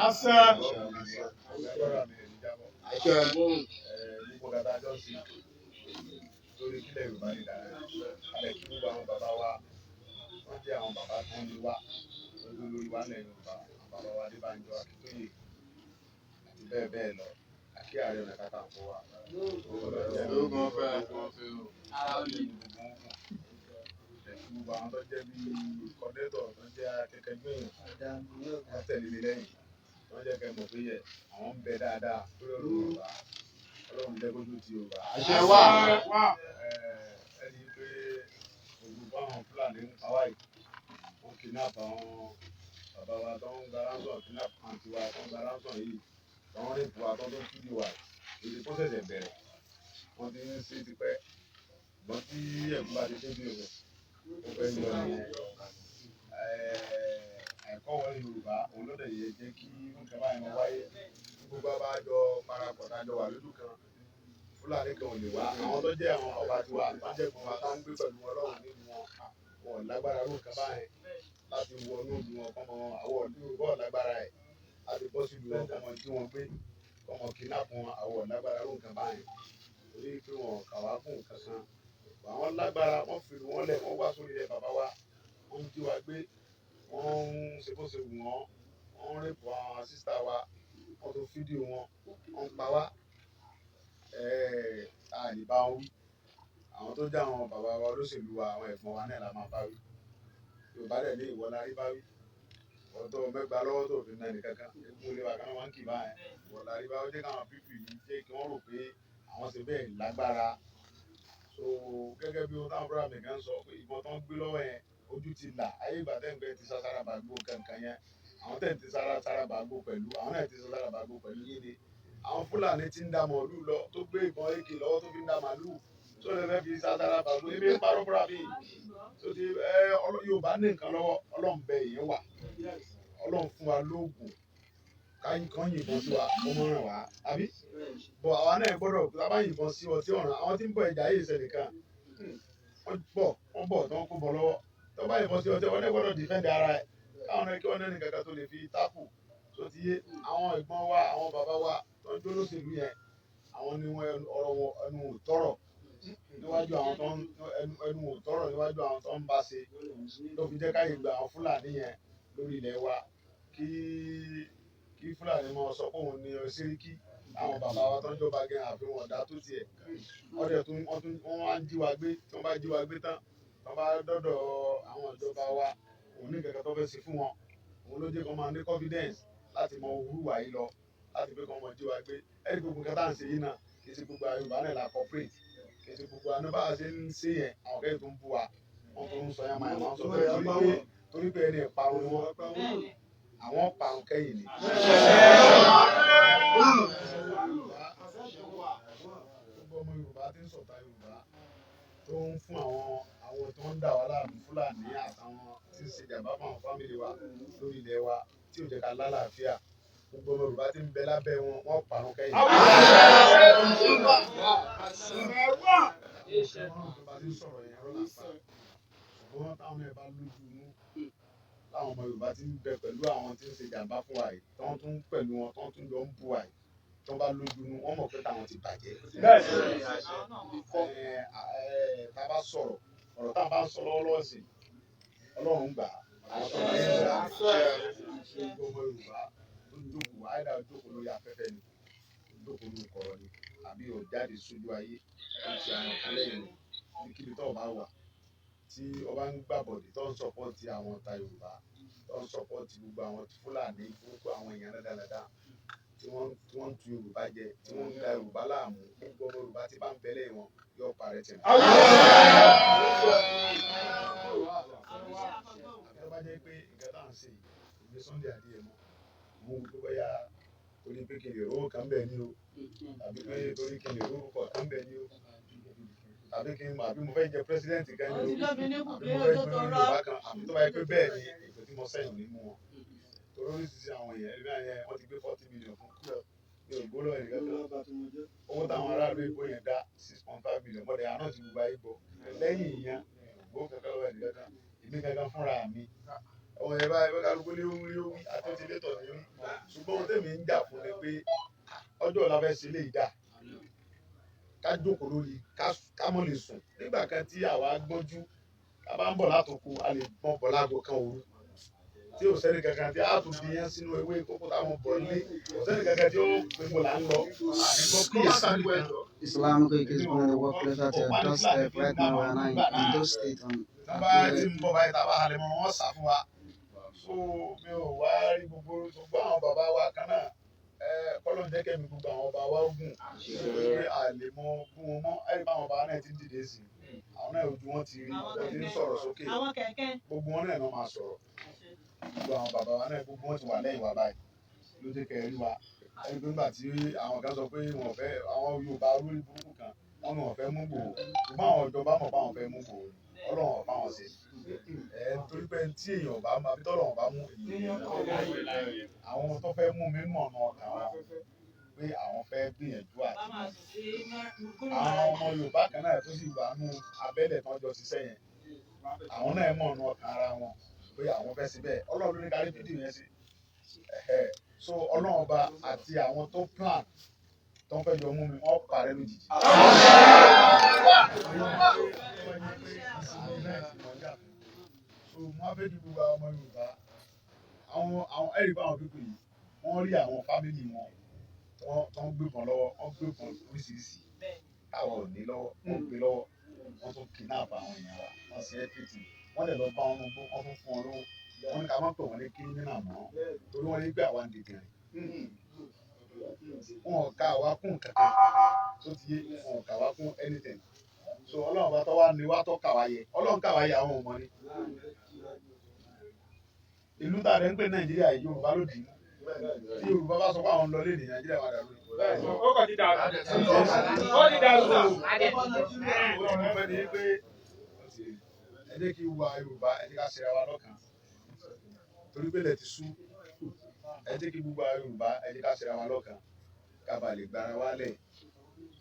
Àṣẹ. Agbára mi ò ní jábọ́. Àṣẹ. Gbogbo kata jọ sí lórí kílẹ̀ Yorùbá ní dára. Alẹ́ kí gbogbo àwọn bàbá wa, wọ́n jẹ́ àwọn bàbá tó ń wá lórí wa nílẹ̀ Yorùbá, àwọn bàbá wa Adébánjọ, Akíntóyè àti bẹ́ẹ̀ bẹ́ẹ̀ lọ. Àkí Ààrẹ Ọ̀nà Kakanfò wa. Ogun ọ̀fẹ́. Gbogbo àwọn tó jẹ́ bí kọ́dẹ́tọ̀ tó jẹ́ akẹ́kẹ́gbẹ́ èèyàn wọ́n tẹ̀lé mi lẹ́yìn, wọ́n jẹ́ kẹ́ mọ̀ pé yẹ àwọn ń bẹ dáadáa lórí ọ̀rọ̀ Yorùbá. Ọlọ́run jẹ́ kójú ti Yorùbá. Àṣẹ wà. Ẹni pé gbogbo àwọn Fúlàní ń pa wáyé, wọ́n kidnap àwọn bàbá wa tó ń gba ransom, kidnap àǹtí wa tó ń gba ransom yìí, tó ń rìnpù wa, tó ń fídíò wa. Èdè tó ṣẹ̀ṣẹ̀ bẹ̀rẹ̀, wọ́n ti ń ṣe tipẹ́, ṣùgbọ́n tí ẹ̀kú bá ti ṣe bí òun ó fẹ́ yọ nìyẹn. Ẹ̀kọ́ wọlé Yorùbá òun ló dẹ̀ yẹ jẹ́ kí nǹkan báyìí máa wáyé. Gbogbo bá jọ parapọ̀ tá a jọ wà lójú kan, Fúlàní kan ò lè wá. Àwọn tó jẹ́ àwọn ọba tiwa tó jẹ́ gbọ́n wa tá ń gbé pẹ̀lú wọn lọ́rùn nínú wọn, wọn ò lágbára irú nǹkan báyìí láti wọnú ìlú wọn kọ́mọ. Àwọn Yorùbá ò lágbára ẹ̀ láti bọ́ sílùú wọn kọ́mọ tí wọ́n gbé kọ́mọ kidnap wọn. Àwọn ò lágbára irú nǹkan báyìí torí pé wọn kà wá fún nǹkan kan. Àwọn lágbára, wọ́n fi ìlú wọn lẹ̀, wọ́n wá sórí ilẹ̀ bàbá wa, wọ́n ń jí wa gbé, wọ́n ń ṣe bó ṣe wù wọ́n, wọ́n ń rape àwọn sister wa, wọ́n tún fídíò wọn, wọ́n ń pa wá. A lè bá wọn wí. Àwọn tó jẹ́ àwọn bàbá wa olóṣèlú wa, àwọn ẹ̀gbọ́n wa náà la máa bá wí. Yorùbá dẹ̀ ní ìwọ la rí bá wí, ọ̀tọ̀ mẹ́gbàá lọ́wọ́ tó fi náà nìkankan egun olè wa kan máa ń kì báyẹn. Ìwọ la rí bá wí, jẹ́ káwọn pípì yìí jẹ́ kí wọ́n rò pé àwọn ṣe bẹ́ẹ̀ lágbára. So gẹ́gẹ́ bí ohun táwọn brother mi kan sọ pé ìbọn tó ń gbé lọ́wọ́ yẹn, ojú ti là. Ayé ìgbà tẹ́ ń gbẹ ti sására bàgbó kankan yẹn, àwọn tẹ́ ń ti sára bàgbó pẹ̀lú àwọn náà ti sására bàgbó pẹ̀lú yín ni. Àwọn Fúlàní ti ń da màálù lọ, tó gbé ìbọn AK lọ́wọ́ tó fi ń da màálù tó lè fẹ́ fi sására bàgbó. Ebi ń parọ́ fúnra mi tó ti ẹ. Yorùbá ní nǹkan lọ́wọ́. Ọlọ́run bẹ èèyàn wà, Ọlọ́run fún wa lóògùn kán yìnbọn sí wa, ó mọ̀ ràn wá àbí bọ̀. Àwa náà gbọ́dọ̀ tá a bá yìnbọn sí ọ tí ọ̀ràn àwọn tí ń bọ̀ ẹja yìí ṣẹlẹ̀ kan, wọ́n bọ̀, wọ́n bọ̀ tó ń kó bọ̀ lọ́wọ́. Tó bá yìnbọn sí ọ tí wọ́n náà gbọ́dọ̀ defend ara ẹ̀, káwọn náà kí wọ́n náà ní kankan tó lè fi tákù tó ti yé. Àwọn ẹ̀gbọ́n wa, àwọn bàbá wa tó ń jólóṣèlú yẹn, àwọn ni wọ́n ọ̀rọ̀ wọn ẹnu ò tọrọ níwájú àwọn tó ń ẹnu ò tọrọ níwájú àwọn tó ń bá ṣe, tó fi jẹ́ káyè gba àwọn Fúlàní yẹn lórí ilẹ̀ wa, kí Fúlàní máa sọ pé òun ní Sẹ́ríkì. Àwọn bàbá wa tó ń jọba gan àfihàn ọ̀dà tó tiẹ̀, wọ́n dẹ̀ tún wọ́n tún wọ́n wá ń jí wa gbé. Tí wọ́n bá jí wa gbé tán, tí wọ́n bá dọ́dọ̀ àwọn ìjọba wa, òun ní kankan tó fẹ́ ṣe fún wọn. Òun ló jẹ́ kó máa ní confidence láti mọ wúwà yìí lọ, láti pé kó máa jí wa gbé. Ẹ̀rí gbogbo nǹkan tá à ń ṣe yìí náà, kì í ṣe gbogbo Yorùbá náà la cooperate, kì í ṣe gbogbo àná bá a ṣe ń ṣe yẹn. Àwọn kẹ́yìn tó ń bú wa, wọ́n tó ń sọ yàmà yàmà, wọ́n sọ pé torí pé ẹni ìparun ni wọ́n, àwọn parun kẹ́yìn ni. Gbogbo ọmọ Yorùbá tí ń sọ̀tà Yorùbá, tó ń fún àwọn tó ń dà wá láàmú, Fúlàní àtàwọn tí ń ṣe jàmbá fún àwọn family wa lórí ilẹ̀ wa, tí ò jẹ́ ká lálàáfíà, gbogbo ọmọ Yorùbá tí ń bẹ lábẹ́ wọn, wọ́n parun kẹ́yìn. Yorùbá tí ń sọ̀rọ̀ yẹn rọ́lá pa, ṣùgbọ́n táwọn náà bá lójú inú, láwọn ọmọ Yorùbá tí ń bẹ pẹ̀lú àwọn tí ń ṣe jàmbá fún wa yìí, tí wọ́n tún pẹ̀lú wọn, tí wọ́n tún jọ ń bú wa yìí, tí wọ́n bá lójú inú, wọ́n mọ̀ pé táwọn ti bàjẹ́. Tá a bá sọ̀rọ̀, ọ̀rọ̀ tá a bá ń sọ lọ́wọ́lọ́wọ́ sí, Ọlọ́run gbà á, àwọn tó ń gbà á. Gbogbo ọmọ Yorùbá tó ń jókòó, àìdá jókòó lórí afẹ́fẹ́ ni, jókòó lórí kọ̀rọ̀ ni, àbí ò jáde sójú ayé, ó ti àwọn kan lẹ́yìn ni, níkíbi tó bá wà tí ọba ń gbàbọ̀dé, tó ń support àwọn ọ̀tá Yorùbá, tó ń support gbogbo àwọn Fúlàní burúkú, àwọn èèyàn dáadáa tí wọ́n ń tu Yorùbá jẹ, tí wọ́n ń da Yorùbá láàmú, gbogbo ọmọ Yorùbá tí bá ń bẹ lẹ́yìn wọn yóò parẹ́ tẹ̀. Àbí tó bá jẹ́ pé nǹkan tá à ń ṣe yìí kò ní Sunday Adéyẹmọ mú un, bóyá torí pé kí n lè rówó kan bẹ̀ ni o, tàbí pé torí kí n lè rówó kan bẹ̀ ni o, tàbí kí n àbí mo fẹ́ jẹ president kan ni o, àbí mo fẹ́ jẹ Yorùbá kan, àbí tó bá yẹ pé bẹ́ẹ̀ ni ètò tí mo sẹ́yìn ò ní mú wọn. Torí oríṣiríṣi àwọn èèyàn ẹ̀rí àyẹn, wọ́n ti gbé 40 million fún mi, ò gbólọ̀ ẹ̀rí kankan. Owó táwọn aráàlú èkó yẹn dá, 6.5 million, mọ́dẹ̀ àná ti gbogbo ayé gbọ́. Lẹ́yìn ìyẹn, gbó kankan lọ́wọ́ ẹ̀rí kankan, èmi kankan fúnra mi. Ọmọ yẹn báyìí, bá kálukú ní ó wí, ó wí àti ó ti létọ̀ ní rí, ṣùgbọ́n Ṣùgbọ́n ohun tèmi ń jà fún ni pé ọjọ́ ọ̀la fẹ́ ṣe léyìí dà, ká jókòó lórí ká mọ̀ lè sùn. Nígbà kan tí àwa gbọ́njú, ká bá ń bọ̀ látòkò, a lè gbọ́n bọ̀ láago kan òru tí ò sẹ́ni kankan tí a tún di yẹn sínú ewé kókó táwọn bọ̀ nílé, kò sẹ́ni kankan tí ó pé mo là ń lọ àníkọ́ kíyèsí nìkan. Islam Koiki is one of the work closer to your doorstep. Right now, we are now in Ondo State on Tọ́ bá ti Akure. ń bọ̀ báyìí, tá a bá halẹ̀ mọ́ wọn sá fún wa. So mi ò wá rí gbogbo gbogbo àwọn bàbá wa kan náà, ẹ kọ́lọ́n jẹ́ kẹ́mi gbogbo àwọn bàbá wa gùn pé a lè mọ gún wọn mọ́. Ẹ̀rí bá àwọn bàbá náà ti ń dìde sí i, àwọn náà ojú wọn ti rí, wọn ti ń sọ̀rọ̀ sókè. Àwọn kẹ̀kẹ́. Gbogbo wọn náà máa sọ̀rọ̀. Gbogbo àwọn bàbá wa náà, gbogbo wọn ti wà lẹ́yìn wa báyìí ló jẹ́ kẹ́ ẹ rí wa. Ẹni pé nígbà tí àwọn kan sọ pé wọn fẹ́, àwọn Yorùbá olórí burúkú kan, wọn ní wọn fẹ́ mú Ìgbòho, ṣùgbọ́n àwọn ìjọba mọ̀ pé àwọn fẹ́ mú Ìgbòho ni, Ọlọ́run ò bá wọn ṣe ẹ, torí pé tí èèyàn bá mú àbí tọ́lọ́run bá mú èèyàn, àwọn tó fẹ́ mú mi mọ̀ ọ̀nà ọkàn wọn pé àwọn fẹ́ gbìyànjú àti mú àwọn ọmọ Yorùbá kan náà tó sì wà nù abẹ́lẹ̀ tó ń jọ ṣiṣẹ́ yẹn, àwọn náà mọ̀ ọ̀nà ọkàn ara wọn pé àwọn fẹ́ síbẹ̀. Ọlọ́run ló ní kárí fídíò yẹn sí. So Ọlọ́run ọba àti àwọn tó plan tó ń fẹ́ jọ mú mi, wọ́n parẹ́ lójijì. So mo á fẹ́ kí gbogbo àwọn ọmọ Yorùbá, àwọn ẹ̀rí bá àwọn pípé yìí, wọ́n rí àwọn family wọn tó ń gbébọn lọ́wọ́, wọ́n gbébọn oríṣiríṣi táwọn ò ní lọ́wọ́, wọ́n gbé lọ́wọ́, wọ́n tún kidnap àwọn èèyàn wa, wọ́n ṣe everything, wọ́n lè lọ bá wọn gbó, wọ́n tún fún wọn lówó. Wọ́n ní ká má pè wọ́n ní criminal mọ́, torí wọ́n ní pé àwa ń dìgbìnrin. Wọn ò ka àwa kún kankan tó ti yé, wọn ò kà wá kún anything. So Ọlọ́run bá tọ́ wá ní wá tọ́ kà wá yẹ, Ọlọ́run kà wá yẹ, àwọn ọmọ ni. Ìlú tá a rẹ̀ ń pè Nàìjíríà yìí, Yorùbá ló dì í. Tí Yorùbá bá sọ pé àwọn ń lọ lé ní Nàìjíríà, wà dàrú. Ó kàn ti dàrú. Ó ti dàrú sà. Ó ti mú fẹ́ ni pé ẹ jẹ́ kí wa Yorùbá, ẹ jẹ́ ká ṣe ara wa lọ́kàn, torí pé ilẹ̀ ti sú. Ẹ jẹ́ kí gbogbo wa Yorùbá, ẹ jẹ́ ká ṣe ara wa lọ́kàn, ká ba lè gbára wa lẹ̀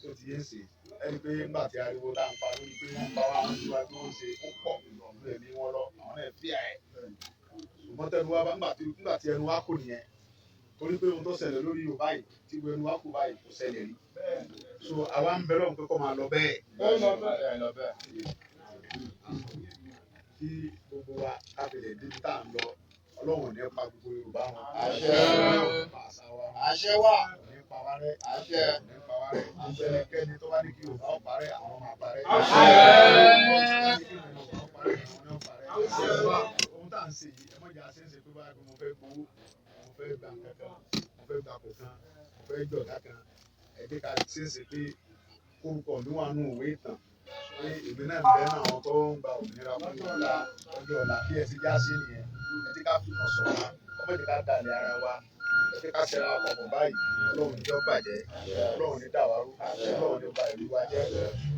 tó ti yé ṣe. Ẹ rí i pé nígbà tí ariwo tá à ń pa lórí pé wọ́n ń pa wá, wọ́n ti wá bí wọ́n ṣe ó pọ̀ lórí ẹ̀mí wọn lọ, àwọn náà fíà ẹ̀. Ṣùgbọ́n tẹnu wa bá nígbà tí ẹnu wa kò nìyẹn, torí pé ohun tó ṣẹlẹ̀ lórí Yorùbá yìí tí gbogbo ẹnu wa kò báyìí kò ṣẹlẹ̀ rí. So àwa ń bẹ lọ́run pé kó máa lọ bẹ́ẹ̀, kí gbogbo wa ká fi lè débi tá à ń lọ. Ọlọ́run ò ní pa gbogbo Yorùbá wọn. Àṣẹ. Àṣà wa Àṣẹ wà. ò ní pa wá rẹ́. Àṣẹ. Ò ní pa wá rẹ́. Ẹnikẹ́ni tó bá ní kí Yorùbá ó parẹ́, àwọn máa parẹ́. Àṣẹ. Ẹni kí Yorùbá ó parẹ́, àwọn náà parẹ́. Ohun tá à ń ṣe yìí, ẹ mọ̀jà ṣe ń ṣe pé báyìí mo fẹ́ gbowó, mo fẹ́ gba nǹkan kan, mo fẹ́ gba kò kan, mo fẹ́ jọ̀dá kan. Ẹ jẹ́ ká ṣe ń ṣe pé orúkọ mi wà nù òwe ìtàn pé èmi náà ń bẹ náà àwọn tó ń gba òmìnira fún Yorùbá ọjọ́ ọ̀la. Bí ẹ ti já sí nìyẹn, ẹ jẹ́ ká fìmọ̀ ṣọ̀kan, ọmọ jẹ́ ká dalẹ̀ ara wa, ẹ jẹ́ ká ṣẹra wa papọ̀ báyìí. Ọlọ́run ní jọ́ bàjẹ́, Ọlọ́run ní dàwárú, Ọlọ́run ní ba ìlú wa jẹ́,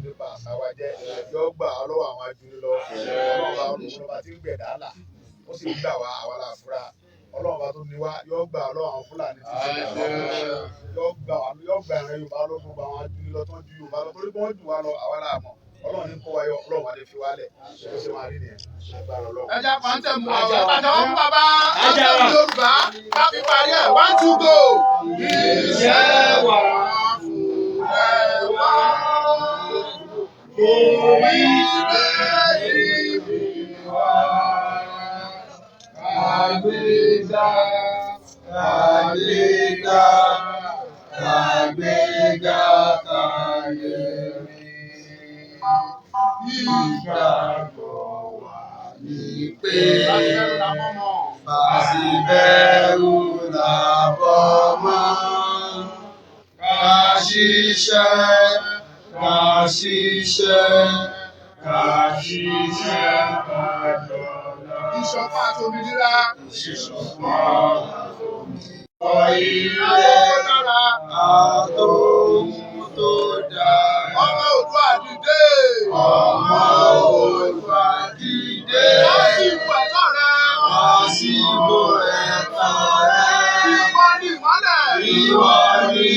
ní ba àṣà wa jẹ́, yọ gbà á lọ́wọ́ àwọn ajúni lọ. Ọlọ́run bá ọlọ́run bá ti ń gbẹ̀dá là, ó sì ń gbà wá àwa la fura. Ọlọ́run bá tó ní wá yọ gbà á lọ́wọ́ àwọn Fúlàní tí ń ṣe gbà wá, yọ gbà wá, yọ gbà ìran Yorùbá lọ gbogbo àwọn ajúni lọ tó ń ju Yorùbá lọ, torí pé wọ́n jù wá lọ, àwa là mọ̀. Ọlọ́run ní kó wa yọ, Ọlọ́run wa lè fi wá lẹ̀ bó ṣe máa rí nìyẹn, agbára Ọlọ́run. Ẹ jẹ́ pàǹtẹ̀ mú àwọn àtàwọn fún bàbá àtàwọn Yorùbá ká fi parí ẹ̀, one two go. Iṣẹ́ wà fúnlẹ̀ wá. Orílẹ̀ èdè wa. Kàgbéga, kàgbéga, kàgbéga káyé rí. Ìgbàgbọ́ wa ní pé bàṣìbẹ̀rù làbọ̀ mọ́. Ká ṣiṣẹ́, ká ṣiṣẹ́, ká ṣiṣẹ́ ká dọ̀la. Ìṣọ̀kan àti òmìnira. Ìṣọ̀kan àti òmìnira. Ilé dára. Àtòhun tó dára. Ọmọ Oòduà dìde. Ọmọ Oòduà dìde. Wá sí ipò ẹ̀tọ́ rẹ. Wá sí ipò ẹ̀tọ́ rẹ. Ìwọ ni ìmọ́lẹ̀. Ìwọ ni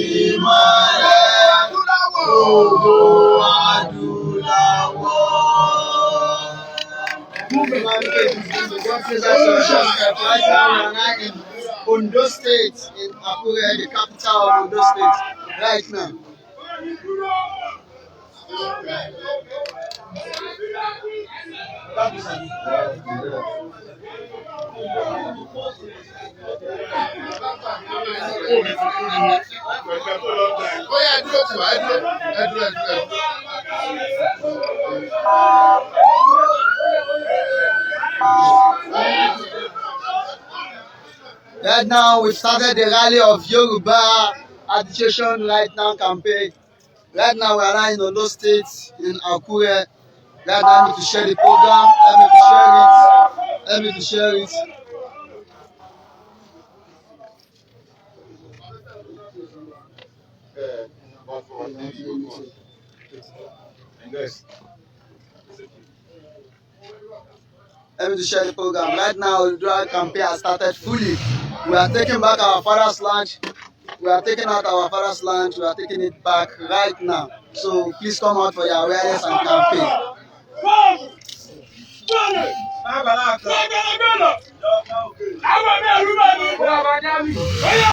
ìmọ́lẹ̀. Adúláwọ̀. Gbogbo adúláwọ̀. Ondo State, in Akure, the capital of Ondo State, right now. Ó yá, ẹ dúró tiwa, ẹ dúró, ẹ dúró, ẹ dúró, ẹ dúró. Right now, we started the rally of Yoruba agitation right now campaign. Right now, we are now in Ondo State, in Akure. Right now, I need to share the program. Let me to share it. Let me to share it. Let me to share the program. Right now, the Oduduwa campaign has started fully. We are taking back our father's land. We are taking out our father's land. We are taking it back right now. So please come out for your awareness and campaign. Àwọn mi àrùbá mi.